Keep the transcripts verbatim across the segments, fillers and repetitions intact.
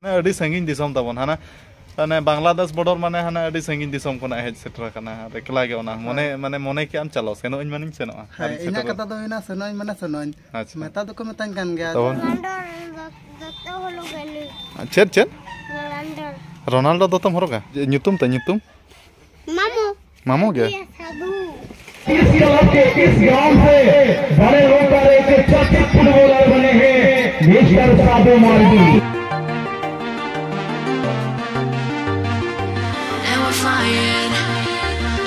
ᱢᱟᱱᱮ ᱟᱹᱰᱤ ᱥᱟᱺᱜᱤᱧ ᱫᱤᱥᱚᱢ ᱛᱟᱵᱚᱱ, ᱦᱟᱱᱟ ᱦᱟᱱᱮ ᱵᱟᱝᱞᱟᱫᱮᱥ ᱵᱚᱰᱚᱨ, ᱢᱟᱱᱮ ᱦᱟᱱᱟ ᱟᱹᱰᱤ ᱥᱟᱺᱜᱤᱧ ᱫᱤᱥᱚᱢ ᱠᱷᱚᱱᱟᱜ ᱦᱮᱡ ᱥᱮᱴᱮᱨ ᱟᱠᱟᱱᱟ, ᱟᱨ ᱮᱠᱞᱟ ᱜᱮ ᱚᱱᱟ ᱢᱚᱱᱮ, ᱢᱟᱱᱮ ᱢᱚᱱᱮ ᱠᱮᱜ ᱟᱢ ᱪᱟᱞᱟᱣ, ᱥᱮᱱᱚᱜ ᱟᱹᱧ ᱢᱟᱱᱮᱧ ᱥᱮᱱᱚᱜᱼᱟ, ᱦᱮᱸ, ᱟᱨᱤᱧ ᱤᱧᱟᱹᱜ ᱥᱮᱴᱮᱨᱚᱜᱼᱟ᱾ ᱠᱟᱛᱷᱟ ᱫᱚ ᱦᱩᱭᱱᱟ, ᱥᱮᱱᱚᱜ ᱟᱹᱧ ᱢᱟᱱᱮ ᱥᱮᱱᱚᱜ ᱟᱹᱧ᱾ ᱟᱪᱪᱷᱟ᱾ ᱢᱮᱛᱟ ᱫᱚᱠᱚ ᱢᱮᱛᱟᱧ ᱠᱟᱱ ᱜᱮᱭᱟ᱾ ᱛᱟᱵᱚᱱ᱾ ᱨᱳᱱᱟᱞᱰᱳ ᱫᱚᱛᱚ ᱦᱚᱨᱚᱜ ᱟᱹᱞᱤᱧ᱾ ᱪᱮᱫ, ᱪᱮᱫ? ᱨᱳᱱᱟᱞᱰᱳ᱾ ᱨᱳᱱᱟᱞᱰᱳ ᱫᱚᱛᱚᱢ ᱦᱚᱨᱚᱜᱟ? ᱪᱮᱫ ᱧᱩᱛᱩᱢ ᱛᱟᱭ, ᱧᱩᱛᱩᱢ? ᱢᱟᱢᱩ᱾ ᱢᱟᱢᱩ ᱜᱮ? ᱤᱭᱟᱹ, ᱥᱟᱫᱷᱩ᱾ इस गांव के, इस गांव से बड़े होकर एक चर्चित फुटबॉलर बने हैं मिस्टर साधु मार्गी। And we're flying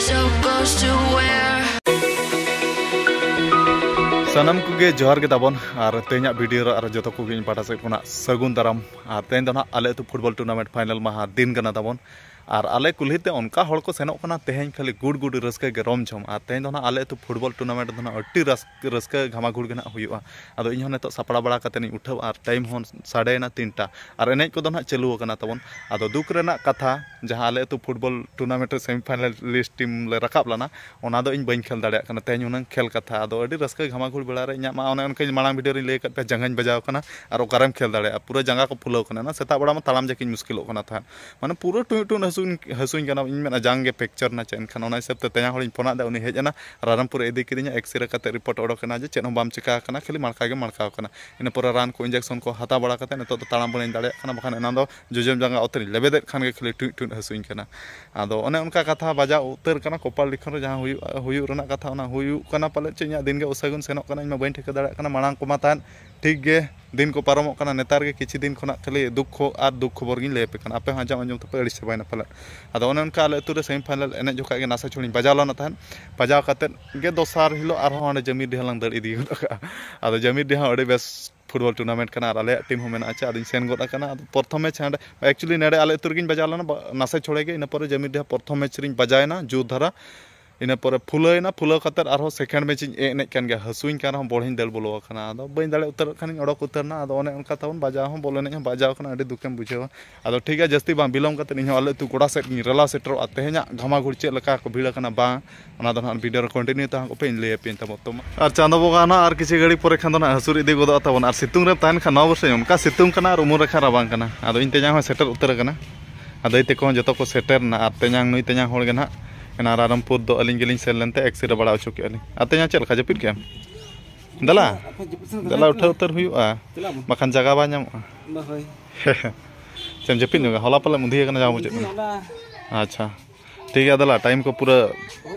so close to where ᱥᱟᱱᱟᱢ ᱠᱚᱜᱮ ᱡᱚᱦᱟᱨ ᱜᱮ ᱛᱟᱵᱚᱱ, ᱟᱨ ᱛᱮᱦᱮᱧᱟᱜ ᱵᱷᱤᱰᱤᱭᱳ ᱨᱮ ᱟᱨ ᱡᱚᱛᱚ ᱠᱚᱜᱮ ᱤᱧ ᱯᱟᱦᱴᱟ ᱥᱮᱫ ᱠᱷᱚᱱᱟᱜ ᱥᱟᱹᱜᱩᱱ ᱫᱟᱨᱟᱢ᱾ ᱟᱨ ᱛᱮᱦᱮᱧ ᱫᱚ ᱱᱟᱦᱟᱜ ᱟᱞᱮ ᱟᱹᱛᱩ ᱯᱷᱩᱴᱵᱚᱞ ᱴᱩᱨᱱᱟᱢᱮᱱᱴ ᱯᱷᱟᱭᱱᱟᱞ ᱢᱟᱦᱟ ᱫᱤᱱ ᱠᱟᱱᱟ ᱛᱟᱵᱚᱱ, ᱟᱨ ᱟᱞᱮ ᱠᱩᱞᱦᱤ ᱛᱮ ᱚᱱᱠᱟ ᱦᱚᱲ ᱠᱚ ᱥᱮᱱᱚᱜ ᱠᱟᱱᱟ ᱛᱮᱦᱮᱧ ᱠᱷᱟᱹᱞᱤ ᱜᱩᱰ ᱜᱩᱰ ᱨᱟᱹᱥᱠᱟᱹ ᱜᱮ ᱨᱚᱢ ᱡᱷᱚᱢ᱾ ᱟᱨ ᱛᱮᱦᱮᱧ ᱫᱚ ᱱᱟᱦᱟᱜ ᱟᱞᱮ ᱟᱹᱛᱩ ᱯᱷᱩᱴᱵᱚᱞ ᱴᱩᱨᱱᱟᱢᱮᱱᱴ ᱫᱚ ᱱᱟᱦᱟᱜ ᱟᱹᱰᱤ ᱨᱟᱹᱥᱠᱟᱹ, ᱨᱟᱹᱥᱠᱟᱹ ᱜᱷᱟᱢᱟᱜᱷᱩᱲ ᱜᱮ ᱱᱟᱦᱟᱜ ᱦᱩᱭᱩᱜᱼᱟ᱾ ᱟᱫᱚ ᱤᱧ ᱦᱚᱸ ᱱᱤᱛᱚᱜ ᱥᱟᱯᱲᱟᱣ ᱵᱟᱲᱟ ᱠᱟᱛᱮ ᱤᱧ ᱩᱴᱷᱟᱹᱣᱟ, ᱟᱨ ᱴᱟᱭᱤᱢ ᱦᱚᱸ ᱥᱟᱰᱮᱭᱮᱱᱟ ᱛᱤᱱᱴᱟ, ᱟᱨ ᱮᱱᱮᱡ ᱠᱚᱫᱚ ᱱᱟᱦᱟᱜ ᱪᱟᱹᱞᱩ ᱟᱠᱟᱱᱟ ᱛᱟᱵᱚᱱ᱾ ᱟᱫᱚ ᱫᱩᱠ ᱨᱮᱱᱟᱜ ᱠᱟᱛᱷᱟ, ᱡᱟᱦᱟᱸ ᱟᱞᱮ ᱟᱹᱛᱩ ᱯᱷᱩᱴᱵᱚᱞ ᱴᱩᱨᱱᱟᱢᱮᱱᱴ ᱨᱮ ᱥᱮᱢᱤ ᱯᱷᱟᱭᱱᱟᱞᱤᱥᱴ ᱴᱤᱢ ᱞᱮ ᱨᱟᱠᱟᱵ ᱞᱮᱱᱟ, ᱚᱱᱟ ᱫᱚ ᱤᱧ ᱵᱟᱹᱧ ᱠᱷᱮᱞ ᱫᱟᱲᱮᱭᱟᱜ ᱠᱟᱱᱟ᱾ ᱛᱮᱦᱮᱧ ᱦᱩᱱᱟᱹᱝ ᱠᱷᱮᱞ ᱠᱟᱛᱷᱟ, ᱟᱫᱚ ᱟᱹᱰᱤ ᱨᱟᱹᱥᱠᱟᱹ ᱜᱷᱟᱢᱟᱜᱷᱩᱲ ᱵᱮᱲᱟ ᱨᱮ ᱤᱧᱟᱹᱜ ᱢᱟ ᱚᱱᱮ ᱚᱱᱠᱟᱧ ᱢᱟᱲᱟᱝ ᱵᱷᱤᱰᱤᱭᱳ ᱨᱤᱧ ᱞᱟᱹᱭ ᱟᱠᱟᱫ ᱯᱮᱭᱟ, ᱡᱟᱸᱜᱟᱧ ᱵᱟᱡᱟᱣ ᱠᱟᱱᱟ ᱟᱨ ᱚᱠᱟᱨᱮᱢ ᱠᱷᱮᱞ ᱫᱟᱲᱮᱭᱟᱜᱼᱟ, ᱯᱩᱨᱟᱹ ᱡᱟᱸᱜᱟ ᱠᱚ ᱯᱷᱩᱞᱟᱹᱣ ᱠᱟᱱᱟ᱾ ᱚᱱᱟ ᱥᱮᱛᱟᱜ ᱵᱮᱲᱟ ᱢᱟ ᱛᱟᱲᱟᱢ ᱡᱟᱹᱠᱤᱧ ᱢᱩᱥᱠᱤᱞᱚᱜ ᱠᱟᱱᱟ ᱛᱟᱦᱮᱸᱫ, ᱢᱟᱱᱮ ᱯᱩᱨᱟᱹ ᱴᱩᱭᱩ ᱴᱩᱭᱩ ᱦᱟᱹᱥᱩᱧ, ᱦᱟᱹᱥᱩᱧ ᱠᱟᱱᱟ᱾ ᱤᱧ ᱢᱮᱱᱟ ᱡᱟᱝ ᱜᱮ ᱯᱷᱨᱮᱠᱪᱟᱨ ᱱᱟ ᱪᱮᱫ ᱮᱱᱠᱷᱟᱱ, ᱚᱱᱟ ᱦᱤᱥᱟᱹᱵ ᱛᱮ ᱛᱮᱧᱟᱝ ᱦᱚᱲᱤᱧ ᱯᱷᱳᱱᱟᱫ ᱫᱮᱭᱟ, ᱩᱱᱤ ᱦᱮᱡ ᱮᱱᱟ, ᱨᱟᱭᱨᱚᱝᱯᱩᱨ ᱮ ᱤᱫᱤ ᱠᱤᱫᱤᱧᱟ, ᱮᱠᱥᱨᱮ ᱠᱟᱛᱮ ᱨᱤᱯᱳᱨᱴ ᱚᱰᱚᱠ ᱮᱱᱟ ᱡᱮ ᱪᱮᱫ ᱦᱚᱸ ᱵᱟᱢ ᱪᱤᱠᱟ ᱟᱠᱟᱱᱟ, ᱠᱷᱟᱹᱞᱤ ᱢᱟᱲᱠᱟ ᱜᱮ ᱢᱟᱲᱠᱟᱣ ᱟᱠᱟᱱᱟ᱾ ᱤᱱᱟᱹ ᱯᱚᱨᱮ ᱨᱟᱱ ᱠᱚ, ᱤᱧᱡᱮᱠᱥᱚᱱ ᱠᱚ ᱦᱟᱛᱟᱣ ᱵᱟᱲᱟ ᱠᱟᱛᱮ ᱱᱤᱛᱚᱜ ᱫᱚ ᱛᱟᱲᱟᱢ ᱵᱟᱹᱧ ᱫᱟᱲᱮᱭᱟᱜ ᱠᱟᱱᱟ, ᱵᱟᱠᱷᱟᱱ ᱮᱱᱟᱱ ᱫᱚ ᱡᱚᱡᱚᱢ ᱡᱟᱸᱜᱟ ᱚᱛ ᱨᱤᱧ ᱞᱮᱵᱮᱫᱮᱫ ᱠᱷᱟᱱ ᱜᱮ ᱠᱷᱟᱹᱞᱤ ᱴᱩᱭᱩᱡ ᱴᱩᱭᱩᱡ ᱦᱟᱹᱥᱩᱧ ᱠᱟᱱᱟ᱾ ᱟᱫᱚ ᱚᱱᱮ ᱚᱱᱠᱟ ᱠᱟᱛᱷᱟ ᱵᱟᱡᱟᱣ ᱩᱛᱟᱹᱨ ᱠᱟᱱᱟ, ᱠᱚᱯᱟᱞ ᱞᱤᱠᱷᱚᱱ ᱨᱮ ᱡᱟᱦᱟᱸ ᱦᱩᱭᱩᱜ, ᱦᱩᱭᱩᱜ ᱨᱮᱱᱟᱜ ᱠᱟᱛᱷᱟ, ᱚᱱᱟ ᱦᱩᱭᱩᱜ ᱠᱟᱱᱟ ᱯᱟᱞᱮᱫ ᱪᱚ, ᱤᱧᱟᱹᱜ ᱫᱤᱱ ᱜᱮ ᱚᱥᱟᱹᱜᱩᱱ ᱥᱮᱱᱚᱜ ᱠᱟᱱᱟ, ᱤᱧ ᱢᱟ ᱵᱟᱹᱧ ᱴᱷᱤᱠᱟᱹ ᱫᱟᱲᱮᱭᱟᱜ ᱠᱟᱱᱟ᱾ ᱢᱟᱲᱟᱝ ᱠᱚᱢᱟ ᱛᱟᱦᱮᱸᱫ ᱴᱷᱤᱠ ᱜᱮ, ᱫᱤᱱ ᱠᱚ ᱯᱟᱨᱚᱢᱚᱜ ᱠᱟᱱᱟ, ᱱᱮᱛᱟᱨ ᱜᱮ ᱠᱤᱪᱷᱩ ᱫᱤᱱ ᱠᱷᱚᱱᱟᱜ ᱠᱷᱟᱹᱞᱤ ᱫᱩᱠ ᱠᱷᱚ-, ᱟᱨ ᱫᱩᱠ ᱠᱷᱚᱵᱚᱨ ᱜᱤᱧ ᱞᱟᱹᱭ ᱟᱯᱮ ᱠᱟᱱᱟ, ᱟᱯᱮ ᱦᱚᱸ ᱟᱸᱡᱚᱢ ᱟᱸᱡᱚᱢ ᱛᱮᱯᱮ ᱟᱹᱲᱤᱥ ᱪᱟᱵᱟᱭᱮᱱᱟ ᱯᱟᱞᱮᱫ᱾ ᱟᱫᱚ ᱚᱱᱮ ᱚᱱᱠᱟ ᱟᱞᱮ ᱟᱹᱛᱩ ᱨᱮ ᱥᱮᱢᱤ ᱯᱷᱟᱭᱱᱟᱞ ᱮᱱᱮᱡ ᱡᱚᱠᱷᱟᱡ ᱜᱮ ᱱᱟᱥᱮ ᱪᱷᱚᱲᱤᱧ ᱵᱟᱡᱟᱣ ᱞᱮᱱᱟ ᱛᱟᱦᱮᱸᱫ, ᱵᱟᱡᱟᱣ ᱠᱟᱛᱮᱫ ᱜᱮ ᱫᱚᱥᱟᱨ ᱦᱤᱞᱳᱜ ᱟᱨᱦᱚᱸ ᱦᱟᱸᱰᱮ ᱡᱟᱹᱢᱤᱨᱰᱤᱦᱟ ᱞᱟᱝ ᱫᱟᱹᱲ ᱤᱫᱤ ᱜᱚᱫ ᱠᱟᱜᱼᱟ᱾ ᱟᱫᱚ ᱡᱟᱹᱢᱤᱨᱰᱤᱦᱟ ᱦᱚᱸ ᱟᱹᱰᱤ ᱵᱮᱥ ᱯᱷᱩᱴᱵᱚᱞ ᱴᱩᱨᱱᱟᱢᱮᱱᱴ ᱠᱟᱱᱟ ᱟᱨ ᱟᱞᱮᱭᱟᱜ ᱴᱤᱢ ᱦᱚᱸ ᱢᱮᱱᱟᱜᱼᱟ᱾ ᱪᱮ ᱟᱫᱚᱧ ᱥᱮᱱ ᱜᱚᱫ ᱟᱠᱟᱱᱟ᱾ ᱟᱫᱚ ᱯᱨᱚᱛᱷᱚᱢ ᱢᱮᱪ ᱦᱟᱸᱰᱮ, actually ᱱᱚᱰᱮ ᱟᱞᱮ ᱟᱹᱛᱩ ᱨᱮᱜᱮᱧ ᱵᱟᱡᱟᱣ ᱞᱮᱱᱟ, ᱵᱟ-, ᱱᱟᱥᱮ ᱪᱷᱚᱲᱮ ᱜᱮ᱾ ᱤᱱᱟᱹ ᱯᱚᱨᱮ ᱡᱟᱹᱢᱤᱨᱰᱤᱦᱟ ᱯᱨᱚᱛᱷᱚᱢ ᱢᱮᱪ ᱨᱤᱧ ᱵᱟᱡᱟᱣᱮᱱᱟ ᱡᱳᱨ ᱫᱷᱟᱨᱟ᱾ ᱤᱱᱟᱹ ᱯᱚᱨᱮ ᱯᱷᱩᱞᱟᱹᱣᱮᱱᱟ, ᱯᱷᱩᱞᱟᱹᱣ ᱠᱟᱛᱮᱫ ᱟᱨᱦᱚᱸ ᱥᱮᱠᱮᱱᱰ ᱢᱮᱪ ᱤᱧ ᱮᱱᱮᱡ ᱠᱟᱱ ᱜᱮᱭᱟ᱾ ᱦᱟᱹᱥᱩᱧ ᱠᱟᱱ ᱨᱮᱦᱚᱸ ᱵᱚᱞ ᱦᱚᱸᱧ ᱫᱟᱹᱲ ᱵᱚᱞᱚ ᱟᱠᱟᱱᱟ, ᱟᱫᱚ ᱵᱟᱹᱧ ᱫᱟᱲᱮ ᱩᱛᱟᱹᱨᱚᱜ ᱠᱷᱟᱱᱤᱧ ᱚᱰᱚᱠ ᱩᱛᱟᱹᱨ ᱮᱱᱟ᱾ ᱟᱫᱚ ᱚᱱᱮ ᱚᱱᱠᱟ ᱛᱟᱵᱚᱱ, ᱵᱟᱡᱟᱣ ᱦᱚᱸ ᱵᱚᱞ ᱮᱱᱮᱡ ᱦᱚᱸ ᱵᱟᱡᱟᱣ ᱟᱠᱟᱱᱟ, ᱟᱹᱰᱤ ᱫᱩᱠᱮᱢ ᱵᱩᱡᱷᱟᱹᱣᱟ᱾ ᱟᱫᱚ ᱴᱷᱤᱠ ᱜᱮᱭᱟ, ᱡᱟᱹᱥᱛᱤ ᱵᱟᱝ ᱵᱤᱞᱚᱢ ᱠᱟᱛᱮᱫ ᱤᱧᱦᱚᱸ ᱟᱞᱮ ᱟᱹᱛᱩ ᱜᱚᱰᱟ ᱥᱮᱫ ᱜᱤᱧ ᱨᱮᱞᱟ ᱥᱮᱴᱮᱨᱚᱜᱼᱟ᱾ ᱛᱮᱦᱮᱧᱟᱜ ᱜᱷᱟᱢᱟᱜᱷᱩᱲ ᱪᱮᱫ ᱞᱮᱠᱟ ᱠᱚ ᱵᱷᱤᱲ ᱟᱠᱟᱱᱟ ᱵᱟᱝ, ᱚᱱᱟ ᱫᱚ ᱱᱟᱦᱟᱜ ᱵᱷᱤᱰᱤᱭᱳ ᱨᱮ ᱠᱚᱱᱴᱤᱱᱤᱭᱩ ᱛᱟᱦᱮᱸ ᱠᱚᱜ ᱯᱮ, ᱤᱧ ᱞᱟᱹᱭ ᱟᱯᱮᱭᱟᱹᱧ ᱛᱟᱵᱚᱱ ᱛᱚ ᱢᱟ᱾ ᱟᱨ ᱪᱟᱸᱫᱚ ᱵᱚᱸᱜᱟ ᱱᱟᱦᱟᱜ ᱟᱨ ᱠᱤᱪᱷᱩ ᱜᱷᱟᱹᱲᱤᱡ ᱯᱚᱨᱮ ᱠᱷᱟᱱ ᱫᱚ ᱱᱟᱦᱟᱜ ᱦᱟᱹᱥᱩᱨ ᱤᱫᱤ ᱜᱚᱫᱚᱜᱼᱟ ᱛᱟᱵᱚᱱ᱾ ᱟᱨ ᱥᱤᱛᱩᱝ ᱨᱮᱢ ᱛᱟᱦᱮᱱ ᱠᱷᱟᱱ ᱱᱚᱣᱟ ᱵᱚᱨᱥᱮ ᱚᱱᱠᱟ ᱥᱤᱛᱩᱝ ᱠᱟᱱᱟ ᱟᱨ ᱩᱢᱩᱞ ᱨᱮ ᱠᱷᱟᱱ ᱨᱟᱵᱟᱝ ᱠᱟᱱᱟ᱾ ᱟᱫᱚ ᱤᱧ ᱛᱮᱧᱟᱝ ᱦᱚᱸᱭ ᱥᱮᱴᱮᱨ ᱩᱛᱟᱹᱨ ᱟᱠᱟᱱᱟ᱾ ᱟᱨ ᱫᱟᱹᱭ ᱛᱮᱠᱚ ᱦᱚᱸ ᱡᱚᱛᱚ ᱠᱚ ᱥᱮᱴᱮᱨ ᱮᱱᱟ᱾ ᱟᱨ ᱛᱮᱧᱟᱝ ᱱᱩᱭ ᱛᱮᱧᱟᱝ ᱦᱚᱲ ᱜᱮ ᱱᱟᱦᱟᱜ ᱮᱱᱟ ᱨᱟᱭᱨᱚᱝᱯᱩᱨ ᱫᱚ ᱟᱹᱞᱤᱧ ᱜᱮᱞᱤᱧ ᱥᱮᱱ ᱞᱮᱱᱛᱮ ᱮᱠᱥᱨᱮ ᱵᱟᱲᱟ ᱦᱚᱪᱚ ᱠᱮᱫᱼᱟ ᱞᱤᱧ᱾ ᱟᱨ ᱛᱮᱧᱟᱝ ᱪᱮᱫ ᱞᱮᱠᱟ ᱡᱟᱹᱯᱤᱫ ᱠᱮᱜᱼᱟᱢ? ᱫᱮᱞᱟ, ᱫᱮᱞᱟ ᱩᱴᱷᱟᱹᱣ ᱩᱛᱟᱹᱨ ᱦᱩᱭᱩᱜᱼᱟ, ᱵᱟᱠᱷᱟᱱ ᱡᱟᱭᱜᱟ ᱵᱟᱭ ᱧᱟᱢᱚᱜᱼᱟ᱾ ᱪᱮᱫ ᱮᱢ ᱡᱟᱹᱯᱤᱫ ᱧᱚᱜᱟ? ᱦᱚᱞᱟ ᱯᱟᱞᱮ ᱩᱸᱫᱷᱤ ᱟᱠᱟᱱᱟ ᱡᱟᱦᱟᱸ ᱵᱩᱡᱷᱟᱹᱜ ᱠᱟᱱᱟ᱾ ᱟᱪᱪᱷᱟ, ᱴᱷᱤᱠ ᱜᱮᱭᱟ ᱫᱮᱞᱟ, ᱴᱟᱭᱤᱢ ᱠᱚ ᱯᱩᱨᱟᱹ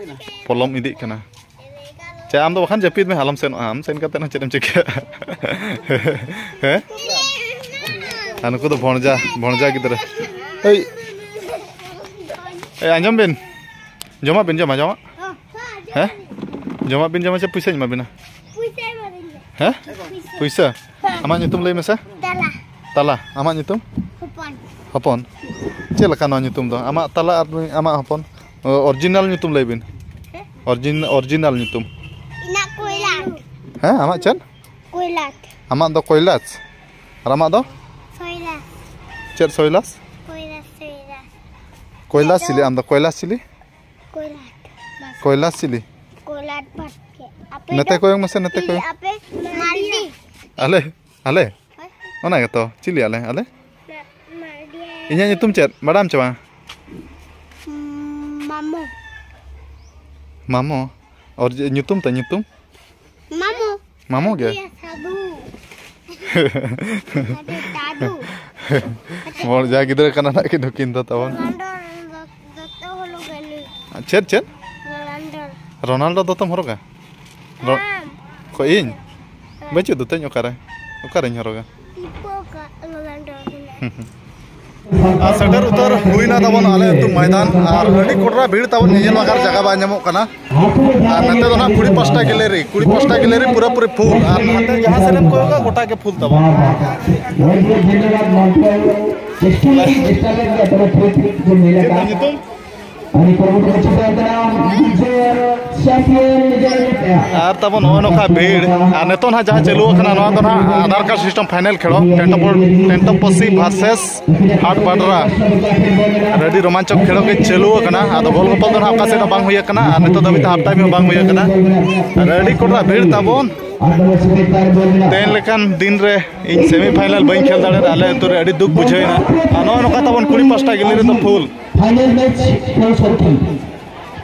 ᱯᱚᱞᱚᱢ ᱤᱫᱤᱜ ᱠᱟᱱᱟ᱾ ᱪᱮ ᱟᱢ ᱫᱚ ᱵᱟᱠᱷᱟᱱ ᱡᱟᱹᱯᱤᱫ ᱢᱮ, ᱟᱞᱚᱢ ᱥᱮᱱᱚᱜᱼᱟ᱾ ᱟᱢ ᱥᱮᱱ ᱠᱟᱛᱮ ᱦᱚᱸ ᱪᱮᱫ ᱮᱢ ᱪᱤᱠᱟᱹᱭᱟ? ᱦᱮᱸ? ᱟᱨ ᱱᱩᱠᱩ ᱫᱚ ᱵᱷᱚᱬᱡᱟ, ᱵᱷᱚᱬᱡᱟ ᱜᱤᱫᱽᱨᱟᱹ᱾ ᱮᱭ, ᱮᱭ, ᱟᱸᱡᱚᱢ ᱵᱤᱱ, ᱡᱚᱢᱟᱜ ᱵᱤᱱ ᱡᱚᱢᱟ, ᱡᱚᱢᱟᱜ? ᱦᱮᱸ? ᱡᱚᱢᱟᱜ ᱵᱤᱱ ᱡᱚᱢᱟ ᱪᱮ ᱯᱩᱭᱥᱟᱹᱧ ᱮᱢᱟ ᱵᱤᱱᱟ? ᱯᱩᱭᱥᱟᱹ ᱮᱢᱟ ᱵᱤᱱ ᱢᱮ᱾ ᱦᱮᱸ? ᱯᱩᱭᱥᱟᱹ᱾ ᱯᱩᱭᱥᱟᱹ? ᱟᱢᱟᱜ ᱧᱩᱛᱩᱢ ᱞᱟᱹᱭ ᱢᱮᱥᱮ᱾ ᱛᱟᱞᱟ᱾ ᱛᱟᱞᱟ, ᱟᱢᱟᱜ ᱧᱩᱛᱩᱢ? ᱦᱚᱯᱚᱱ᱾ ᱦᱚᱯᱚᱱ᱾ ᱪᱮᱫ ᱞᱮᱠᱟ ᱱᱚᱣᱟ ᱧᱩᱛᱩᱢ ᱫᱚ? ᱟᱢᱟᱜ ᱛᱟᱞᱟ ᱟᱨ ᱱᱩᱭ ᱟᱢᱟᱜ ᱦᱚᱯᱚᱱ᱾ ᱚ, ᱚᱨᱤᱡᱤᱱᱟᱞ ᱧᱩᱛᱩᱢ ᱞᱟᱹᱭ ᱵᱤᱱ᱾ ᱦᱮᱸ? ᱚᱨᱤᱡᱤᱱ-, ᱚᱨᱤᱡᱤᱱᱟᱞ ᱧᱩᱛᱩᱢ᱾ ᱤᱧᱟᱹᱜ ᱠᱚᱭᱞᱟᱴ᱾ ᱦᱮᱸ, ᱟᱢᱟᱜ ᱪᱮᱫ? ᱠᱚᱭᱞᱟᱴ᱾ ᱟᱢᱟᱜ ᱫᱚ ᱠᱚᱭᱞᱟᱥ? ᱟᱨ ᱟᱢᱟᱜ ᱫᱚ? ᱥᱚᱭᱞᱟᱥ᱾ ᱪᱮᱫ ᱥᱚᱭᱞᱟᱥ? ᱠᱚᱭᱞᱟᱥ, ᱥᱚᱭᱞᱟᱥ᱾ ᱠᱚᱭᱞᱟᱥ ᱪᱤᱞᱤ? ᱟᱢ ᱫᱚ ᱠᱚᱭᱞᱟᱥ ᱪᱤᱞᱤ? ᱠᱚᱭᱞᱟᱴ᱾ ᱵᱟᱥ᱾ ᱠᱚᱭᱞᱟᱥ ᱪᱤᱞᱤ? ᱠᱚᱭᱞᱟᱴ ᱵᱟᱥᱠᱮ᱾ ᱟᱯᱮ ᱱᱚᱛᱮ ᱫᱚ ᱠᱚᱭᱚᱜ ᱢᱮᱥᱮ, ᱱᱚᱛᱮ ᱪᱤᱞᱤ? ᱠᱚᱭᱚᱜ᱾ ᱟᱯᱮ ᱢᱟᱞᱫᱤᱯ᱾ ᱟᱞᱮ? ᱟᱞᱮ? ᱦᱳᱭ᱾ ᱚᱱᱟ ᱜᱮᱛᱚ, ᱪᱤᱞᱤ ᱟᱞᱮ? ᱟᱞᱮ? ᱢᱟ-, ᱢᱟᱞᱫᱤᱯ᱾ ᱤᱧᱟᱹᱜ ᱧᱩᱛᱩᱢ ᱪᱮᱫ? ᱵᱟᱰᱟᱭᱟᱢ ᱪᱮ ᱵᱟᱝ? ᱢᱟᱢᱚ᱾ ᱢᱟᱢᱚ? ᱚᱨ-, ᱧᱩᱛᱩᱢ ᱛᱟᱭ, ᱧᱩᱛᱩᱢ? ᱢᱟᱢᱚ᱾ ᱢᱟᱢᱚ ᱜᱮ? ᱤᱭᱟᱹ, ᱥᱟᱫᱷᱩ᱾ ᱟᱫᱚ ᱫᱟᱫᱩ᱾ ᱵᱷᱚᱬᱡᱟ ᱜᱤᱫᱽᱨᱟᱹ ᱠᱟᱱᱟ ᱱᱟᱜ ᱠᱤᱱ ᱱᱩᱠᱤᱱ ᱫᱚ ᱛᱟᱵᱚᱱ᱾ ᱨᱚᱱᱟᱞᱰᱳ ᱫᱚ-, ᱫᱚᱛᱚ ᱦᱚᱞᱚ ᱜᱮᱞᱤ᱾ ᱪᱮᱫ, ᱪᱮᱫ? ᱨᱚᱱᱟᱞᱰᱳ᱾ ᱨᱚᱱᱟᱞᱰᱳ ᱫᱚᱛᱚᱢ ᱦᱚᱨᱚᱜᱟ? ᱨᱚ-, ᱟᱢ᱾ ᱚᱠᱚᱭ, ᱤᱧ? ᱦᱮᱸ᱾ ᱵᱟᱹᱪᱩᱜ ᱫᱚ ᱛᱤᱧ, ᱚᱠᱟᱨᱮ? ᱚᱠᱟᱨᱮᱧ ᱦᱚᱨᱚᱜᱟ? ᱤᱯᱚ ᱠᱟ-, ᱨᱚᱱᱟᱞᱰᱳ ᱠᱟᱱᱟ᱾ ᱟᱨ ᱥᱮᱴᱮᱨ ᱩᱛᱟᱹᱨ ᱦᱩᱭᱱᱟ ᱛᱟᱵᱚᱱ ᱟᱞᱮ ᱟᱹᱛᱩ ᱢᱚᱭᱫᱟᱱ, ᱟᱨ ᱟᱹᱰᱤ ᱠᱚᱰᱨᱟ ᱵᱷᱤᱲ ᱛᱟᱵᱚᱱ, ᱧᱮᱧᱮᱞ ᱵᱟᱠᱷᱨᱟ ᱡᱟᱭᱜᱟ ᱵᱟᱭ ᱧᱟᱢᱚᱜ ᱠᱟᱱᱟ᱾ ᱟᱨ ᱱᱚᱛᱮ ᱫᱚ ᱱᱟᱦᱟᱜ ᱠᱩᱲᱤ ᱯᱟᱥᱴᱟ ᱜᱮᱞᱟᱨᱤ, ᱠᱩᱲᱤ ᱯᱟᱥᱴᱟ ᱜᱮᱞᱟᱨᱤ ᱯᱩᱨᱟᱹᱯᱩᱨᱤ ᱯᱷᱩᱞ, ᱟᱨ ᱦᱟᱱᱛᱮ ᱡᱟᱦᱟᱸ ᱥᱮᱫ ᱮᱢ ᱠᱚᱭᱚᱜᱟ ᱜᱚᱴᱟ ᱜᱮ ᱯᱷᱩᱞ ᱛᱟᱵᱚᱱ᱾ ᱪᱮᱫ ᱧᱩᱛᱩᱢ? ᱟᱨ ᱛᱟᱵᱚᱱ ᱱᱚᱜᱼᱚᱭ ᱱᱚᱝᱠᱟ ᱵᱷᱤᱲ᱾ ᱟᱨ ᱱᱤᱛᱚᱜ ᱱᱟᱦᱟᱜ ᱡᱟᱦᱟᱸ ᱪᱟᱹᱞᱩ ᱟᱠᱟᱱᱟ, ᱱᱚᱣᱟ ᱫᱚ ᱱᱟᱦᱟᱜ ᱟᱫᱷᱟᱨ ᱠᱟᱨᱰ ᱥᱤᱥᱴᱮᱢ ᱯᱷᱟᱭᱱᱮᱞ ᱠᱷᱮᱞᱳ, ᱴᱮᱱᱴᱚᱯᱚᱞ, ᱴᱮᱱᱴᱚᱯᱚᱥᱤ ᱵᱷᱟᱨᱥᱮᱥ ᱦᱟᱴ ᱵᱟᱰᱨᱟ᱾ ᱟᱹᱰᱤ ᱨᱳᱢᱟᱱᱪᱚᱠ ᱠᱷᱮᱞᱳ ᱜᱮ ᱪᱟᱹᱞᱩ ᱟᱠᱟᱱᱟ᱾ ᱟᱫᱚ ᱜᱳᱞ ᱜᱳᱯᱚᱞ ᱫᱚ ᱱᱟᱦᱟᱜ ᱚᱠᱟ ᱥᱮᱫ ᱦᱚᱸ ᱵᱟᱝ ᱦᱩᱭ ᱟᱠᱟᱱᱟ, ᱟᱨ ᱱᱤᱛᱚᱜ ᱫᱷᱟᱹᱵᱤᱡ ᱛᱮ ᱦᱟᱯ ᱴᱟᱭᱤᱢ ᱦᱚᱸ ᱵᱟᱝ ᱦᱩᱭ ᱟᱠᱟᱱᱟ᱾ ᱟᱨ ᱟᱹᱰᱤ ᱠᱚᱰᱨᱟ ᱵᱷᱤᱲ ᱛᱟᱵᱚᱱ᱾ ᱛᱮᱦᱮᱧ ᱞᱮᱠᱟᱱ ᱫᱤᱱ ᱨᱮ ᱤᱧ ᱥᱮᱢᱤ ᱯᱷᱟᱭᱱᱟᱞ ᱵᱟᱹᱧ ᱠᱷᱮᱞ ᱫᱟᱲᱮᱭᱟᱫᱟ, ᱟᱞᱮ ᱟᱹᱛᱩ ᱨᱮ ᱟᱹᱰᱤ ᱫᱩᱠ ᱵᱩᱡᱷᱟᱹᱣ ᱮᱱᱟ᱾ ᱟᱨ ᱱᱚᱜᱼᱚᱭ ᱱᱚᱝᱠᱟ ᱛᱟᱵᱚᱱ ᱠᱩᱲᱤ ᱯᱟᱥᱴᱟ ᱜᱮᱞᱤ ᱨᱮᱫᱚ ᱯᱷᱩᱞ᱾ Final match close होती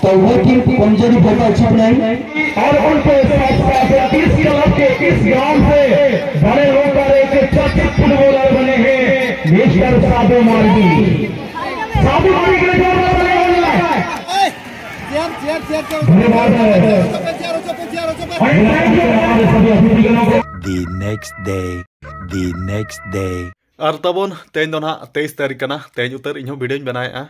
तो वो टीम कमजोरी बहुत अच्छी बनाई। और उनके साथ साथ इस क्लब के इस ग्राउंड से बड़े होकर एक चर्चित फुटबॉलर बने हैं मिस्टर साबू मार्गी। साबू मार्गी के लिए जोरदार तालियां हो जाए। धन्यवाद है। और thank you हमारे सभी अतिथिगणों को। The next day. The next day. ᱟᱨ ᱛᱟᱵᱚᱱ ᱛᱮᱦᱮᱧ ᱫᱚ ᱱᱟᱦᱟᱜ ᱛᱮᱭᱤᱥ ᱛᱟᱹᱨᱤᱠᱷ ᱠᱟᱱᱟ᱾ ᱛᱮᱦᱮᱧ ᱩᱛᱟᱹᱨ ᱤᱧᱦᱚᱸ ᱵᱷᱤᱰᱤᱭᱳᱧ ᱵᱮᱱᱟᱣᱮᱫᱼᱟ᱾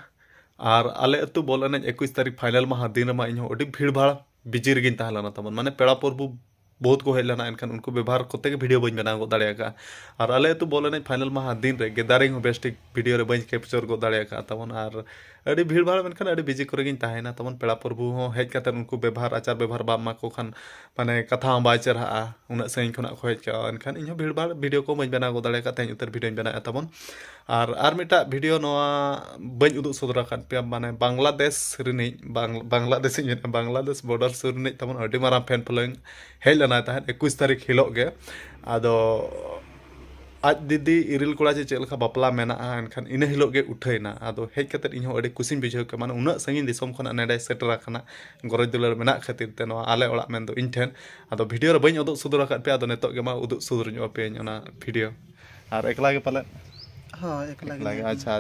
ᱟᱨ ᱟᱞᱮ ᱟᱹᱛᱩ ᱵᱚᱞ ᱮᱱᱮᱡ ᱮᱠᱩᱥ ᱛᱟᱹᱨᱤᱠᱷ ᱯᱷᱟᱭᱱᱮᱞ ᱢᱟᱦᱟ ᱫᱤᱱ ᱨᱮᱢᱟ ᱤᱧᱦᱚᱸ ᱟᱹᱰᱤ ᱵᱷᱤᱲ ᱵᱷᱟᱲ ᱵᱤᱡᱤ ᱨᱮᱜᱮᱧ ᱛᱟᱦᱮᱸ ᱞᱮᱱᱟ ᱛᱟᱵᱚᱱ, ᱢᱟᱱᱮ ᱯᱮᱲᱟ ᱯᱨᱚᱵᱷᱩ ᱵᱚᱦᱩᱛ ᱠᱚ ᱦᱮᱡ ᱞᱮᱱᱟ, ᱮᱱᱠᱷᱟᱱ ᱩᱱᱠᱩ ᱵᱮᱵᱷᱟᱨ ᱠᱚᱛᱮ ᱜᱮ ᱵᱷᱤᱰᱤᱭᱳ ᱵᱟᱹᱧ ᱵᱮᱱᱟᱣ ᱜᱚᱫ ᱫᱟᱲᱮ ᱟᱠᱟᱫᱼᱟ᱾ ᱟᱨ ᱟᱞᱮ ᱟᱹᱛᱩ ᱵᱚᱞ ᱮᱱᱮᱡ ᱯᱷᱟᱭᱱᱮᱞ ᱢᱟᱦᱟ ᱫᱤᱱ ᱨᱮ ᱜᱮᱫᱟᱨᱤᱝ ᱦᱚᱸ ᱵᱮᱥ ᱴᱷᱤᱠ ᱵᱷᱤᱰᱤᱭᱳ ᱨᱮ ᱵᱟᱹᱧ ᱠᱮᱯᱪᱟᱨ ᱜᱚᱫ ᱫᱟᱲᱮ ᱟᱠᱟᱫᱼᱟ ᱛᱟᱵᱚᱱ᱾ ᱟᱨ ᱟᱹᱰᱤ ᱵᱷᱤᱲ ᱵᱷᱟᱲ, ᱢᱮᱱᱠᱷᱟᱱ ᱟᱹᱰᱤ ᱵᱤᱡᱤ ᱠᱚᱨᱮ ᱜᱤᱧ ᱛᱟᱦᱮᱸᱭᱮᱱᱟ ᱛᱟᱵᱚᱱ᱾ ᱯᱮᱲᱟ ᱯᱨᱚᱵᱷᱩ ᱦᱚᱸ ᱦᱮᱡ ᱠᱟᱛᱮᱫ ᱩᱱᱠᱩ ᱵᱮᱵᱷᱟᱨ ᱟᱪᱟᱨ ᱵᱮᱵᱷᱟᱨ ᱵᱟᱢ ᱮᱢᱟ ᱠᱚ ᱠᱷᱟᱱ ᱢᱟᱱᱮ ᱠᱟᱛᱷᱟ ᱦᱚᱸ ᱵᱟᱭ ᱪᱮᱨᱦᱟᱜᱼᱟ᱾ ᱩᱱᱟᱹᱜ ᱥᱟᱺᱜᱤᱧ ᱠᱷᱚᱱᱟᱜ ᱠᱚ ᱦᱮᱡ ᱠᱚᱜᱼᱟ, ᱮᱱᱠᱷᱟᱱ ᱤᱧᱦᱚᱸ ᱵᱷᱤᱲ ᱵᱷᱟᱲ ᱵᱷᱤᱰᱤᱭᱳ ᱠᱚ ᱵᱟᱹᱧ ᱵᱮᱱᱟᱣ ᱜᱚᱫ ᱫᱟᱲᱮ ᱟᱠᱟᱫ᱾ ᱛᱮᱦᱮᱧ ᱩᱛᱟᱹᱨ ᱵᱷᱤᱰᱤᱭᱳᱧ ᱵᱮᱱᱟᱣᱮᱫᱼᱟ ᱛᱟᱵᱚᱱ᱾ ᱟᱨ ᱟᱨ ᱢᱤᱫᱴᱟᱜ ᱵᱷᱤᱰᱤᱭᱳ ᱱᱚᱣᱟ ᱵᱟᱹᱧ ᱩᱫᱩᱜ ᱥᱚᱫᱚᱨ ᱟᱠᱟᱫ ᱯᱮᱭᱟ, ᱢᱟᱱᱮ ᱵᱟᱝᱞᱟᱫᱮᱥ ᱨᱤᱱᱤᱡ, ᱵᱟᱝ-, ᱵᱟᱝᱞᱟᱫᱮᱥᱤᱧ ᱢᱮᱱᱮᱫᱼᱟ, ᱵᱟᱝᱞᱟᱫᱮᱥ ᱵᱚᱰᱟᱨ ᱥᱩᱨ ᱨᱤᱱᱤᱡ ᱛᱟᱵᱚᱱ ᱟᱹᱰᱤ ᱢᱟᱨᱟᱝ ᱯᱷᱮᱱ ᱯᱷᱚᱞᱳᱭᱤᱝ ᱦᱮᱡ ᱞᱮᱱᱟᱭ ᱛᱟᱦᱮᱸᱫ ᱮᱠᱩᱥ ᱛᱟᱹᱨᱤᱠᱷ ᱦᱤᱞᱳᱜ ᱜᱮ᱾ ᱟᱫᱚ ᱟᱡ ᱫᱤᱫᱤ ᱤᱨᱤᱞ ᱠᱚᱲᱟ ᱪᱮ ᱪᱮᱫ ᱞᱮᱠᱟ ᱵᱟᱯᱞᱟ ᱢᱮᱱᱟᱜᱼᱟ, ᱮᱱᱠᱷᱟᱱ ᱤᱱᱟᱹ ᱦᱤᱞᱳᱜ ᱜᱮ ᱩᱴᱷᱟᱹᱭᱮᱱᱟ᱾ ᱟᱫᱚ ᱦᱮᱡ ᱠᱟᱛᱮᱫ ᱤᱧᱦᱚᱸ ᱟᱹᱰᱤ ᱠᱩᱥᱤᱧ ᱵᱩᱡᱷᱟᱹᱣ ᱠᱮᱫᱟ, ᱢᱟᱱᱮ ᱩᱱᱟᱹᱜ ᱥᱟᱺᱜᱤᱧ ᱫᱤᱥᱚᱢ ᱠᱷᱚᱱᱟᱜ ᱱᱮᱰᱮ ᱥᱮᱴᱮᱨ ᱟᱠᱟᱱᱟ, ᱜᱚᱨᱚᱡᱽ ᱫᱩᱞᱟᱹᱲ ᱢᱮᱱᱟᱜ ᱠᱷᱟᱹᱛᱤᱨ ᱛᱮ ᱱᱚᱣᱟ ᱟᱞᱮ ᱚᱲᱟᱜ ᱢᱮᱱᱫᱚ ᱤᱧ ᱴᱷᱮᱱ᱾ ᱟᱫᱚ ᱵᱷᱤᱰᱤᱭᱳ ᱨᱮ ᱵᱟᱹᱧ ᱩᱫᱩᱜ ᱥᱚᱫᱚᱨ ᱟᱠᱟᱫ ᱯᱮᱭᱟ, ᱟᱫᱚ ᱱᱤᱛᱚᱜ ᱜᱮ ᱢᱟ ᱩᱫᱩᱜ ᱥᱚᱫᱚᱨ ᱧᱚᱜ ᱟᱯᱮᱭᱟᱹᱧ ᱚᱱᱟ ᱵᱷᱤᱰᱤᱭᱳ᱾ ᱟᱨ ᱮᱠᱞᱟ ᱜᱮ ᱯᱟᱞᱮᱫ? ᱦᱳᱭ, ᱮᱠᱞᱟ ᱜᱮ ᱮᱠᱞᱟ ᱜᱮ, ᱢᱮᱱᱟᱜ ᱞᱤᱧᱟ᱾ ᱟᱪᱪᱷᱟ,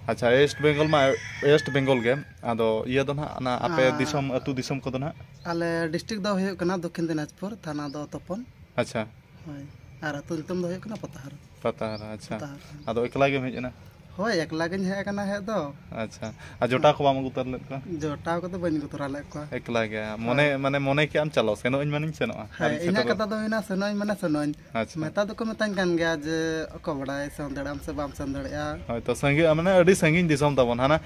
ᱟᱪᱪᱷᱟ, ᱳᱭᱮᱥᱴ ᱵᱮᱝᱜᱚᱞ ᱢᱟ ᱳᱭᱮᱥᱴ ᱵᱮᱝᱜᱚᱞ ᱜᱮ, ᱟᱫᱚ ᱤᱭᱟᱹ ᱫᱚ ᱱᱟᱦᱟᱜ ᱚᱱᱟ ᱟᱯᱮ ᱟᱨ ᱫᱤᱥᱚᱢ, ᱟᱹᱛᱩ ᱫᱤᱥᱚᱢ ᱠᱚᱫᱚ ᱱᱟᱦᱟᱜ? ᱟᱞᱮ ᱰᱤᱥᱴᱨᱤᱠᱴ ᱫᱚ ᱦᱩᱭᱩᱜ ᱠᱟᱱᱟ ᱫᱚᱠᱠᱷᱤᱱ ᱫᱤᱱᱟᱡᱽᱯᱩᱨ, ᱛᱷᱟᱱᱟ ᱫᱚ ᱛᱚᱯᱚᱱ᱾ ᱟᱪᱪᱷᱟ᱾ ᱦᱳᱭ, ᱟᱨ ᱟᱹᱛᱩ ᱧᱩᱛᱩᱢ ᱫᱚ ᱦᱩᱭᱩᱜ ᱠᱟᱱᱟ ᱯᱟᱛᱟᱦᱟᱨᱟ᱾ ᱯᱟᱛᱟᱦᱟᱨᱟ, ᱟᱪᱪᱷᱟ᱾ ᱯᱟᱛᱟᱦᱟᱨᱟ᱾ ᱟᱫᱚ ᱮᱠᱞᱟ ᱜᱮᱢ ᱦᱮᱡ ᱮᱱᱟ? ᱦᱳᱭ, ᱮᱠᱞᱟ ᱜᱤᱧ ᱦᱮᱡ ᱟᱠᱟᱱᱟ ᱦᱮᱡ ᱫᱚ᱾ ᱟᱪᱪᱷᱟ, ᱟᱨ ᱡᱚᱴᱟᱣ ᱠᱚ ᱵᱟᱢ ᱟᱹᱜᱩ ᱛᱚᱨᱟ ᱞᱮᱫ ᱠᱚᱣᱟ? ᱡᱚᱴᱟᱣ ᱠᱚᱫᱚ ᱵᱟᱹᱧ ᱟᱹᱜᱩ ᱛᱚᱨᱟ ᱞᱮᱫ ᱠᱚᱣᱟ᱾ ᱮᱠᱞᱟ ᱜᱮ? ᱢᱚᱱᱮ, ᱦᱳᱭ᱾ ᱢᱟᱱᱮ ᱢᱚᱱᱮ ᱠᱮᱜ ᱟᱢ ᱪᱟᱞᱟᱣ, ᱥᱮᱱᱚᱜ ᱟᱹᱧ ᱢᱟᱱᱮᱧ ᱥᱮᱱᱚᱜᱼᱟ, ᱦᱮᱸ, ᱟᱨᱤᱧ ᱤᱧᱟᱹᱜ ᱥᱮᱴᱮᱨᱚᱜᱼᱟ᱾ ᱠᱟᱛᱷᱟ ᱫᱚ ᱦᱩᱭᱱᱟ ᱥᱮᱱᱚᱜ ᱟᱹᱧ ᱢᱟᱱᱮ ᱥᱮᱱᱚᱜ ᱟᱹᱧ᱾ ᱟᱪᱪᱷᱟ᱾ ᱢᱮᱛᱟ ᱫᱚᱠᱚ ᱢᱮᱛᱟᱧ ᱠᱟᱱ ᱜᱮᱭᱟ ᱡᱮ ᱚᱠᱚᱭ ᱵᱟᱲᱟᱭ ᱥᱮᱱ ᱫᱟᱲᱮᱭᱟᱜ ᱟᱢ ᱥᱮ ᱵᱟᱢ ᱥᱮᱱ ᱫᱟᱲᱮᱭᱟᱜᱼᱟ᱾ ᱦᱳᱭ, ᱛᱚ ᱥᱟᱺᱜᱤᱧ, ᱢᱟᱱᱮ ᱟᱹᱰᱤ ᱥᱟᱺᱜᱤᱧ ᱫᱤᱥᱚᱢ ᱛᱟᱵᱚᱱ, ᱦᱟᱱᱟ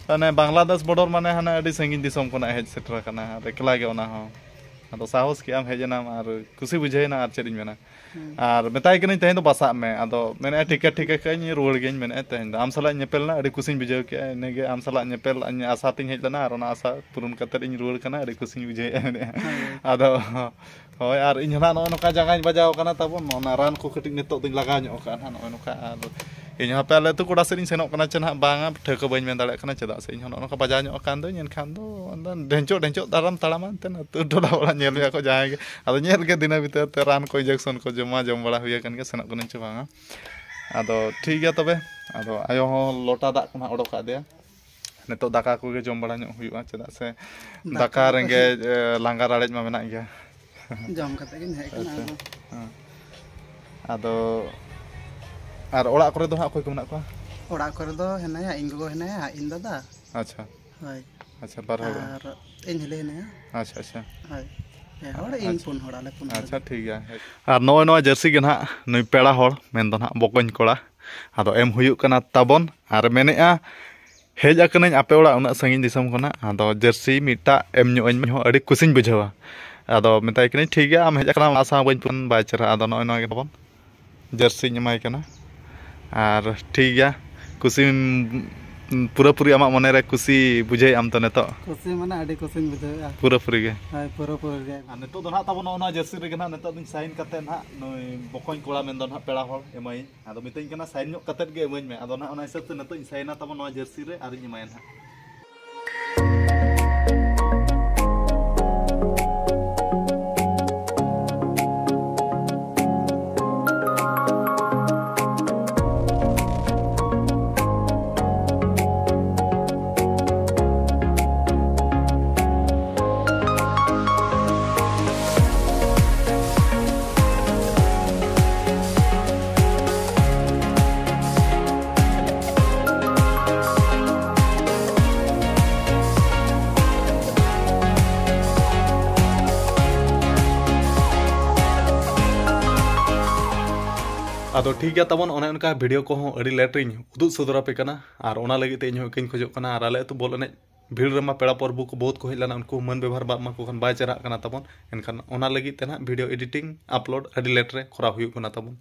ᱢᱟᱱᱮ ᱵᱟᱝᱞᱟᱫᱮᱥ ᱵᱚᱰᱚᱨ ᱢᱟᱱᱮ ᱦᱟᱱᱮ ᱟᱹᱰᱤ ᱥᱟᱺᱜᱤᱧ ᱫᱤᱥᱚᱢ ᱠᱷᱚᱱᱟᱜ ᱦᱮᱡ ᱥᱮᱴᱮᱨ ᱟᱠᱟᱱᱟ, ᱟᱨ ᱮᱠᱞᱟ ᱜᱮ ᱚᱱᱟ ᱦᱚᱸ᱾ ᱟᱫᱚ ᱥᱟᱦᱚᱥ ᱠᱮᱜ ᱟᱢ, ᱦᱮᱡ ᱮᱱᱟᱢ, ᱟᱨ ᱠᱩᱥᱤ ᱵᱩᱡᱷᱟᱹᱣ ᱮᱱᱟ, ᱟᱨ ᱪᱮᱫ ᱤᱧ ᱢᱮᱱᱟ᱾ ᱟᱨ ᱢᱮᱛᱟᱭ ᱠᱟᱹᱱᱟᱹᱧ, "ᱛᱮᱦᱮᱧ ᱫᱚ ᱵᱟᱥᱟᱜ ᱢᱮ", ᱟᱫᱚ ᱢᱮᱱᱮᱫᱼᱟ, "ᱴᱷᱤᱠᱟ, ᱴᱷᱤᱠᱟ, ᱠᱟᱹᱧ ᱨᱩᱣᱟᱹᱲ ᱜᱮᱭᱟᱧ", ᱢᱮᱱᱮᱫᱼᱟ, "ᱛᱮᱦᱮᱧ ᱫᱚ ᱟᱢ ᱥᱟᱞᱟᱜ ᱤᱧ ᱧᱮᱯᱮᱞ ᱮᱱᱟ, ᱟᱹᱰᱤ ᱠᱩᱥᱤᱧ ᱵᱩᱡᱷᱟᱹᱣ ᱠᱮᱜᱼᱟ, ᱤᱱᱟᱹᱜᱮ ᱟᱢ ᱥᱟᱞᱟᱜ ᱧᱮᱯᱮᱞ ᱤᱧ ᱟᱥᱟ ᱛᱤᱧ ᱦᱮᱡ ᱞᱮᱱᱟ, ᱟᱨ ᱚᱱᱟ ᱟᱥᱟ ᱯᱩᱨᱩᱱ ᱠᱟᱛᱮᱫ ᱤᱧ ᱨᱩᱣᱟᱹᱲ ᱠᱟᱱᱟ, ᱟᱹᱰᱤ ᱠᱩᱥᱤᱧ ᱵᱩᱡᱷᱟᱹᱣᱮᱫᱼᱟ", ᱢᱮᱱᱮᱫᱼᱟ᱾ ᱟᱫᱚ ᱦᱳᱭ, ᱟᱨ ᱤᱧ ᱦᱚᱸ ᱱᱟᱜ ᱱᱚᱜᱼᱚᱭ ᱱᱚᱝᱠᱟ ᱡᱟᱸᱜᱟᱧ ᱵᱟᱡᱟᱣ ᱠᱟᱱᱟ ᱛᱟᱵᱚᱱ, ᱚᱱᱟ ᱨᱟᱱ ᱠᱚ ᱠᱟᱹᱴᱤᱡ ᱱᱤᱛᱚᱜ ᱫᱚᱧ ᱞᱟᱜᱟᱣ ᱧᱚᱜ ᱠᱟᱜᱼᱟ ᱱᱟᱜ, ᱱᱚᱜᱼᱚᱭ ᱱᱚᱝᱠᱟ᱾ ᱟᱨ ᱤᱧ ᱦᱚᱸ ᱦᱟᱯᱮ ᱟᱞᱮ ᱟᱹᱛᱩ ᱠᱚᱲᱟ ᱥᱮᱫ ᱤᱧ ᱥᱮᱱᱚᱜ ᱠᱟᱱᱟ ᱪᱮ ᱱᱟᱜ ᱵᱟᱝᱟ, ᱴᱷᱟᱹᱣᱠᱟᱹ ᱵᱟᱹᱧ ᱢᱮᱱ ᱫᱟᱲᱮᱭᱟᱜ ᱠᱟᱱᱟ, ᱪᱮᱫᱟᱜ ᱥᱮ ᱤᱧ ᱦᱚᱸ ᱱᱚᱜᱼᱚ ᱱᱚᱝᱠᱟ ᱵᱟᱡᱟᱣ ᱧᱚᱜ ᱟᱠᱟᱱ ᱫᱚᱧ, ᱮᱱᱠᱷᱟᱱ ᱫᱚ ᱟᱫᱚ ᱰᱷᱮᱧᱪᱚᱜ ᱰᱷᱮᱧᱪᱚᱜ ᱫᱷᱟᱨᱟᱢ ᱛᱟᱲᱟᱢᱟ ᱮᱱᱛᱮ, ᱟᱹᱛᱩ ᱴᱚᱞᱟ ᱚᱲᱟᱜ ᱧᱮᱞ ᱢᱮᱭᱟ ᱠᱚ ᱡᱟᱦᱟᱸᱭ ᱜᱮ᱾ ᱟᱫᱚ ᱧᱮᱞ ᱜᱮ ᱫᱤᱱᱟᱹᱢ ᱵᱷᱤᱛᱟᱹᱨ ᱛᱮ ᱨᱟᱱ ᱠᱚ, injection ᱠᱚ ᱡᱚᱢᱟ, ᱡᱚᱢ ᱵᱟᱲᱟ ᱦᱩᱭ ᱟᱠᱟᱱ ᱜᱮᱭᱟ, ᱥᱮᱱᱚᱜ ᱠᱟᱹᱱᱟᱹᱧ ᱪᱮ ᱵᱟᱝᱟ᱾ ᱟᱫᱚ ᱴᱷᱤᱠ ᱜᱮᱭᱟ ᱛᱚᱵᱮ, ᱟᱫᱚ ᱟᱭᱳ ᱦᱚᱸ ᱞᱚᱴᱟ ᱫᱟᱜ ᱠᱚ ᱱᱟᱜ ᱚᱰᱚᱠ ᱟᱫᱮᱭᱟ᱾ ᱱᱤᱛᱚᱜ ᱫᱟᱠᱟ ᱠᱚᱜᱮ ᱡᱚᱢ ᱵᱟᱲᱟ ᱧᱚᱜ ᱦᱩᱭᱩᱜᱼᱟ, ᱪᱮᱫᱟᱜ ᱥᱮ ᱫᱟᱠᱟ ᱫᱟᱠᱟ ᱠᱚ ᱨᱮᱸᱜᱮᱡ, ᱮ, ᱞᱟᱸᱜᱟ ᱨᱟᱲᱮᱡ ᱢᱟ ᱢᱮᱱᱟᱜ ᱜᱮᱭᱟ᱾ ᱡᱚᱢ ᱠᱟᱛᱮ ᱜᱤᱧ ᱦᱮᱡ ᱠᱟᱱᱟ᱾ ᱟᱪᱪᱷᱟ᱾ ᱟᱫᱚ ᱦᱮᱸ᱾ ᱟᱫᱚ ᱟᱨ ᱚᱲᱟᱜ ᱠᱚᱨᱮ ᱫᱚ ᱦᱟᱸᱜ ᱚᱠᱚᱭ ᱠᱚ ᱢᱮᱱᱟᱜ ᱠᱚᱣᱟ? ᱚᱲᱟᱜ ᱠᱚᱨᱮ ᱫᱚ ᱦᱮᱱᱟᱭᱟ, ᱤᱧ ᱜᱚᱜᱚ ᱦᱮᱱᱟᱭᱟ, ᱤᱧ ᱫᱟᱫᱟ᱾ ᱟᱪᱪᱷᱟ᱾ ᱦᱳᱭ᱾ ᱟᱪᱪᱷᱟ, ᱵᱟᱨ ᱦᱚᱲ᱾ ᱟᱨ ᱤᱧ ᱦᱤᱞᱤ ᱦᱮᱱᱟᱭᱟ᱾ ᱟᱪᱪᱷᱟ, ᱟᱪᱪᱷᱟ᱾ ᱦᱳᱭ᱾ ᱯᱮ ᱦᱚᱲ, ᱤᱧ ᱟᱪᱪᱷᱟ᱾ ᱯᱩᱱ ᱦᱚᱲ, ᱟᱞᱮ ᱯᱩᱱ ᱦᱚᱲ᱾ ᱟᱪᱪᱷᱟ, ᱴᱷᱤᱠ ᱜᱮᱭᱟ᱾ ᱟᱨ ᱱᱚᱜᱼᱚᱭ ᱱᱚᱣᱟ ᱡᱟᱹᱨᱥᱤ ᱜᱮ ᱱᱟᱦᱟᱜ ᱱᱩᱭ ᱯᱮᱲᱟ ᱦᱚᱲ ᱢᱮᱱᱫᱚ ᱱᱟᱦᱟᱜ ᱵᱚᱠᱚᱧ ᱠᱚᱲᱟ ᱟᱫᱚ ᱮᱢ ᱦᱩᱭᱩᱜ ᱠᱟᱱᱟ ᱛᱟᱵᱚᱱ, ᱟᱨ ᱢᱮᱱᱮᱫᱼᱟ, ᱦᱮᱡ ᱟᱠᱟᱱᱟᱹᱧ ᱟᱯᱮ ᱚᱲᱟᱜ ᱩᱱᱟᱹᱜ ᱥᱟᱺᱜᱤᱧ ᱫᱤᱥᱚᱢ ᱠᱷᱚᱱᱟᱜ, ᱟᱫᱚ ᱡᱟᱹᱨᱥᱤ ᱢᱤᱫᱴᱟᱜ ᱮᱢ ᱧᱚᱜ ᱟᱹᱧ ᱢᱮ, ᱤᱧ ᱦᱚᱸ ᱟᱹᱰᱤ ᱠᱩᱥᱤᱧ ᱵᱩᱡᱷᱟᱹᱣᱟ᱾ ᱟᱫᱚ ᱢᱮᱛᱟᱭ ᱠᱟᱹᱱᱟᱹᱧ, "ᱴᱷᱤᱠ ᱜᱮᱭᱟ, ᱟᱢ ᱦᱮᱡ ᱟᱠᱟᱱᱟᱢ, ᱟᱥᱟ ᱦᱚᱸ ᱵᱟᱹᱧ ᱯᱩᱨᱚᱱ", ᱵᱟᱭ ᱪᱮᱦᱨᱟ᱾ ᱟᱫᱚ ᱱᱚᱜᱼᱚᱭ ᱱᱚᱣᱟ ᱜᱮ ᱛᱟᱵᱚᱱ ᱡᱟᱹᱨᱥᱤᱧ ᱮᱢᱟᱭ ᱠᱟᱱᱟ᱾ ᱟᱨ ᱴᱷᱤᱠ ᱜᱮᱭᱟ, ᱠᱩᱥᱤᱢ ᱯᱩᱨᱟᱹᱯᱩᱨᱤ ᱟᱢᱟᱜ ᱢᱚᱱᱮᱨᱮ ᱠᱩᱥᱤ ᱵᱩᱡᱷᱟᱹᱣᱮᱫ ᱟᱢ ᱛᱚ ᱱᱤᱛᱚᱜ? ᱠᱩᱥᱤ ᱢᱟᱱᱮ ᱟᱹᱰᱤ ᱠᱩᱥᱤᱧ ᱵᱩᱡᱷᱟᱹᱣᱮᱫᱼᱟ᱾ ᱯᱩᱨᱟᱹᱯᱩᱨᱤ ᱜᱮ? ᱦᱳᱭ, ᱯᱩᱨᱟᱹᱯᱩᱨᱤ ᱜᱮ᱾ ᱟᱨ ᱱᱤᱛᱚᱜ ᱫᱚ ᱱᱟᱦᱟᱜ ᱛᱟᱵᱚᱱ ᱱᱚᱜᱼᱚ ᱱᱚᱣᱟ ᱡᱟᱹᱨᱥᱤ ᱨᱮᱜᱮ ᱱᱟᱦᱟᱜ ᱱᱤᱛᱚᱜ ᱫᱚᱧ ᱥᱟᱭᱤᱱ ᱠᱟᱛᱮ ᱱᱟᱦᱟᱜ ᱱᱩᱭ ᱵᱚᱠᱚᱧ ᱠᱚᱲᱟ ᱢᱮᱱᱫᱚ ᱱᱟᱦᱟᱜ ᱯᱮᱲᱟ ᱦᱚᱲ ᱮᱢᱟᱭᱟᱹᱧ᱾ ᱟᱫᱚ ᱢᱤᱛᱟᱹᱧ ᱠᱟᱱᱟ, "ᱥᱟᱭᱤᱱ ᱧᱚᱜ ᱠᱟᱛᱮᱫ ᱜᱮ ᱮᱢᱟᱹᱧ ᱢᱮ᱾" ᱟᱫᱚ ᱱᱟᱦᱟᱜ ᱚᱱᱟ ᱦᱤᱥᱟᱹᱵ ᱛᱮ ᱱᱤᱛᱚᱜ ᱤᱧ ᱥᱟᱭᱤᱱᱟ ᱛᱟᱵᱚᱱ ᱱᱚᱣᱟ ᱡᱟᱹᱨᱥᱤ ᱨᱮ ᱟᱨᱤᱧ ᱮᱢᱟᱭᱟ ᱱᱟᱦᱟᱜ᱾ ᱛᱚ ᱴᱷᱤᱠ ᱜᱮᱭᱟ ᱛᱟᱵᱚᱱ, ᱚᱱᱮ ᱚᱱᱠᱟ ᱵᱷᱤᱰᱤᱭᱳ ᱠᱚᱦᱚᱸ ᱟᱹᱰᱤ ᱞᱮᱴ ᱨᱤᱧ ᱩᱫᱩᱜ ᱥᱚᱫᱚᱨ ᱟᱯᱮ ᱠᱟᱱᱟ, ᱟᱨ ᱚᱱᱟ ᱞᱟᱹᱜᱤᱫ ᱛᱮ ᱤᱧᱦᱚᱸ ᱤᱠᱟᱹᱧ ᱠᱷᱚᱡᱚᱜ ᱠᱟᱱᱟ᱾ ᱟᱨ ᱟᱞᱮ ᱟᱹᱛᱩ ᱵᱚᱞ ᱮᱱᱮᱡ ᱵᱷᱤᱲ ᱨᱮᱢᱟ ᱯᱮᱲᱟ ᱯᱚᱨᱵᱷᱩ ᱠᱚ ᱵᱚᱦᱩᱛ ᱠᱚ ᱦᱮᱡ ᱞᱮᱱᱟ, ᱩᱱᱠᱩ ᱢᱟᱹᱱ ᱵᱮᱵᱷᱟᱨ ᱵᱟᱢ ᱮᱢᱟ ᱠᱚ ᱠᱷᱟᱱ ᱵᱟᱭ ᱪᱮᱦᱨᱟᱜ ᱠᱟᱱᱟ ᱛᱟᱵᱚᱱ᱾ ᱮᱱᱠᱷᱟᱱ ᱚᱱᱟ ᱞᱟᱹᱜᱤᱫ ᱛᱮ ᱱᱟᱦᱟᱜ ᱵᱷᱤᱰᱤᱭᱳ ᱮᱰᱤᱴᱤᱝ ᱟᱯᱞᱳᱰ ᱟᱹᱰᱤ ᱞᱮᱴ ᱨᱮ ᱠᱚᱨᱟᱣ ᱦᱩᱭᱩᱜ ᱠᱟᱱᱟ ᱛᱟᱵᱚᱱ᱾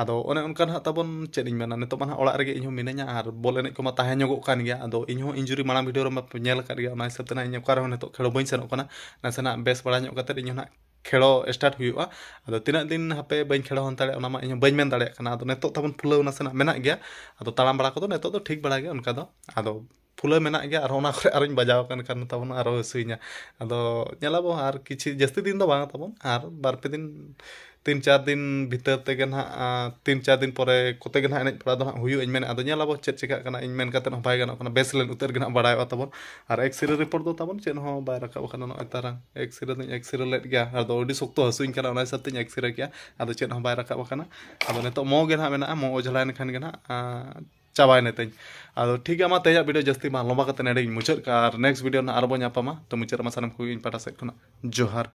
ᱟᱫᱚ ᱚᱱᱮ ᱚᱱᱠᱟ ᱱᱟᱦᱟᱜ ᱛᱟᱵᱚᱱ, ᱪᱮᱫ ᱤᱧ ᱢᱮᱱᱟ, ᱱᱤᱛᱚᱜ ᱢᱟ ᱱᱟᱦᱟᱜ ᱚᱲᱟᱜ ᱨᱮᱜᱮ ᱤᱧᱦᱚᱸ ᱢᱤᱱᱟᱹᱧᱟ ᱟᱨ ᱵᱚᱞ ᱮᱱᱮᱡ ᱠᱚᱢᱟ ᱛᱟᱦᱮᱸ ᱧᱚᱜᱚᱜ ᱠᱟᱱ ᱜᱮᱭᱟ᱾ ᱟᱫᱚ ᱤᱧᱦᱚᱸ ᱤᱧᱡᱩᱨᱤ ᱢᱟᱲᱟᱝ ᱵᱷᱤᱰᱤᱭᱳ ᱨᱮᱢᱟ ᱯᱮ ᱧᱮᱞ ᱟᱠᱟᱫ ᱜᱮᱭᱟ, ᱚᱱᱟ ᱦᱤᱥᱟᱹᱵ ᱛᱮ ᱱᱟᱦᱟᱜ ᱤᱧ ᱚᱠᱟ ᱨᱮᱦᱚᱸ ᱱᱤᱛᱚᱜ ᱠᱷᱮᱞᱳ ᱵᱟᱹᱧ ᱥᱮᱱᱚᱜ ᱠᱟᱱᱟ᱾ ᱱᱟᱥᱮᱱᱟᱜ ᱵᱮᱥ ᱵᱟᱲᱟ ᱧᱚᱜ ᱠᱟᱛᱮᱫ ᱤᱧᱦᱚᱸ ᱱᱟᱦᱟᱜ ᱠᱷᱮᱞᱳ ᱥᱴᱟᱨᱴ ᱦᱩᱭᱩᱜᱼᱟ᱾ ᱟᱫᱚ ᱛᱤᱱᱟᱹᱜ ᱫᱤᱱ ᱦᱟᱯᱮ ᱵᱟᱹᱧ ᱠᱷᱮᱞᱳ ᱦᱟᱛᱟᱲᱮᱜᱼᱟ, ᱚᱱᱟ ᱢᱟ ᱤᱧᱦᱚᱸ ᱵᱟᱹᱧ ᱢᱮᱱ ᱫᱟᱲᱮᱭᱟᱜ ᱠᱟᱱᱟ᱾ ᱟᱫᱚ ᱱᱤᱛᱚᱜ ᱛᱟᱵᱚᱱ ᱯᱷᱩᱞᱟᱹᱣ ᱱᱟᱥᱮᱱᱟᱜ ᱢᱮᱱᱟᱜ ᱜᱮᱭᱟ᱾ ᱟᱫᱚ ᱛᱟᱲᱟᱢ ᱵᱟᱲᱟ ᱠᱚᱫᱚ ᱱᱤᱛᱚᱜ ᱫᱚ ᱴᱷᱤᱠ ᱵᱟᱲᱟ ᱜᱮᱭᱟ, ᱚᱱᱠᱟ ᱫᱚ᱾ ᱟᱫᱚ ᱯᱷᱩᱞᱟᱹᱣ ᱢᱮᱱᱟᱜ ᱜᱮᱭᱟ, ᱟᱨᱦᱚᱸ ᱚᱱᱟ ᱠᱚᱨᱮ ᱟᱨᱚᱧ ᱵᱟᱡᱟᱣ ᱟᱠᱟᱱ ᱠᱷᱟᱱ ᱛᱟᱵᱚᱱ ᱟᱨᱚ ᱦᱟᱹᱥᱩᱧᱟ᱾ ᱟᱫᱚ ᱧᱮᱞᱟᱵᱚ, ᱟᱨ ᱠᱤᱪᱷᱩ ᱡᱟᱹᱥᱛᱤ ᱫᱤᱱ ᱫᱚ ᱵᱟᱝ ᱛᱟᱵᱚᱱ, ᱟᱨ ᱵᱟᱨ ᱯᱮ ᱫᱤᱱ, ᱛᱤᱱ ᱪᱟᱨ ᱫᱤᱱ ᱵᱷᱤᱛᱟᱹᱨ ᱛᱮᱜᱮ ᱱᱟᱦᱟᱜ, ᱟᱸ, ᱛᱤᱱ ᱪᱟᱨ ᱫᱤᱱ ᱯᱚᱨᱮ ᱠᱚᱛᱮ ᱜᱮ ᱱᱟᱦᱟᱜ ᱮᱱᱮᱡ ᱵᱟᱲᱟ ᱫᱚ ᱱᱟᱦᱟᱜ ᱦᱩᱭᱩᱜᱼᱟ᱾ ᱤᱧ ᱢᱮᱱᱮᱫ, ᱟᱫᱚ ᱧᱮᱞᱟᱵᱚ ᱪᱮᱫ ᱪᱤᱠᱟᱹᱜ ᱠᱟᱱᱟ᱾ ᱤᱧ ᱢᱮᱱ ᱠᱟᱛᱮᱫ ᱦᱚᱸ ᱵᱟᱭ ᱜᱟᱱᱚᱜ ᱠᱟᱱᱟ, ᱵᱮᱥ ᱞᱮᱱ ᱩᱛᱟᱹᱨ ᱜᱮ ᱱᱟᱦᱟᱜ ᱵᱟᱲᱟᱭᱚᱜᱼᱟ ᱛᱟᱵᱚᱱ᱾ ᱟᱨ ᱮᱠᱥᱨᱮ ᱨᱤᱯᱳᱨᱴ ᱫᱚ ᱛᱟᱵᱚᱱ ᱪᱮᱫ ᱦᱚᱸ ᱵᱟᱭ ᱨᱟᱠᱟᱵ ᱟᱠᱟᱱᱟ᱾ ᱱᱚᱜᱼᱚᱭ ᱛᱟᱨᱟᱝ ᱮᱠᱥᱨᱮ ᱫᱚᱧ ᱮᱠᱥᱨᱮ ᱞᱮᱫ ᱜᱮᱭᱟ, ᱟᱫᱚ ᱟᱹᱰᱤ ᱥᱚᱠᱛᱚ ᱦᱟᱹᱥᱩᱧ ᱠᱟᱱᱟ, ᱚᱱᱟ ᱦᱤᱥᱟᱹᱵ ᱛᱮᱧ ᱮᱠᱥᱨᱮ ᱠᱮᱜᱼᱟ, ᱟᱫᱚ ᱪᱮᱫ ᱦᱚᱸ ᱵᱟᱭ ᱨᱟᱠᱟᱵ ᱟᱠᱟᱱᱟ᱾ ᱟᱫᱚ ᱱᱤᱛᱚᱜ ᱢᱚ ᱜᱮ ᱱᱟᱦᱟᱜ ᱢᱮᱱᱟᱜᱼᱟ, ᱢᱚ ᱚᱡᱽᱞᱟ ᱮᱱ ᱠᱷᱟᱱ ᱜᱮ ᱱᱟᱦᱟᱜ, ᱟᱸ, ᱪᱟᱵᱟᱭᱮᱱᱟ ᱛᱤᱧ᱾ ᱟᱫᱚ ᱴᱷᱤᱠ ᱜᱮᱭᱟ, ᱢᱟ ᱛᱮᱦᱮᱧᱟᱜ ᱵᱷᱤᱰᱤᱭᱳ ᱡᱟᱹᱥᱛᱤ ᱵᱟᱝ ᱞᱚᱢᱵᱟ ᱠᱟᱛᱮ ᱱᱚᱰᱮ ᱜᱤᱧ ᱢᱩᱪᱟᱹᱫ ᱠᱟᱜᱼᱟ, ᱟᱨ ᱱᱮᱠᱥᱴ ᱵᱷᱤᱰᱤᱭᱳ ᱱᱟᱦᱟᱜ ᱟᱨᱚ ᱵᱚᱱ ᱧᱟᱯᱟᱢᱟ᱾ ᱛᱚ ᱢᱩᱪᱟᱹᱫ ᱨᱮᱢᱟ ᱥᱟᱱᱟᱢ ᱠᱚᱜᱮ ᱤᱧ ᱯᱟᱦᱴᱟ ᱥᱮᱫ ᱠᱷᱚᱱᱟᱜ ᱡᱚᱦᱟᱨ᱾